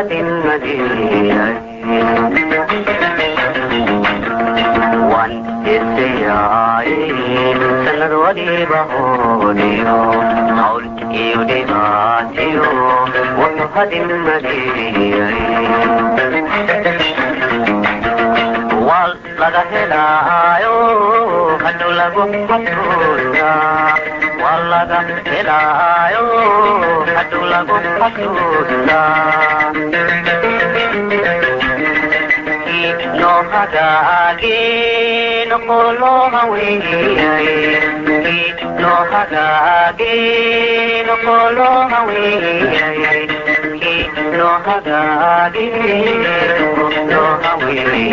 Hadin madiyay wan heesayaaye sanad waliba hoodiyo hawl iyo dhibaatiyo wuxuu hadin madiyay wal laga helaayo hadhow lagu xasuustaa waa laga helaayo hadhow lagu xasuustaa noo hagaagin qoloo haweeyay noo hagaagin qoloo haweeyay noo hagaagin qoloo haweeyay.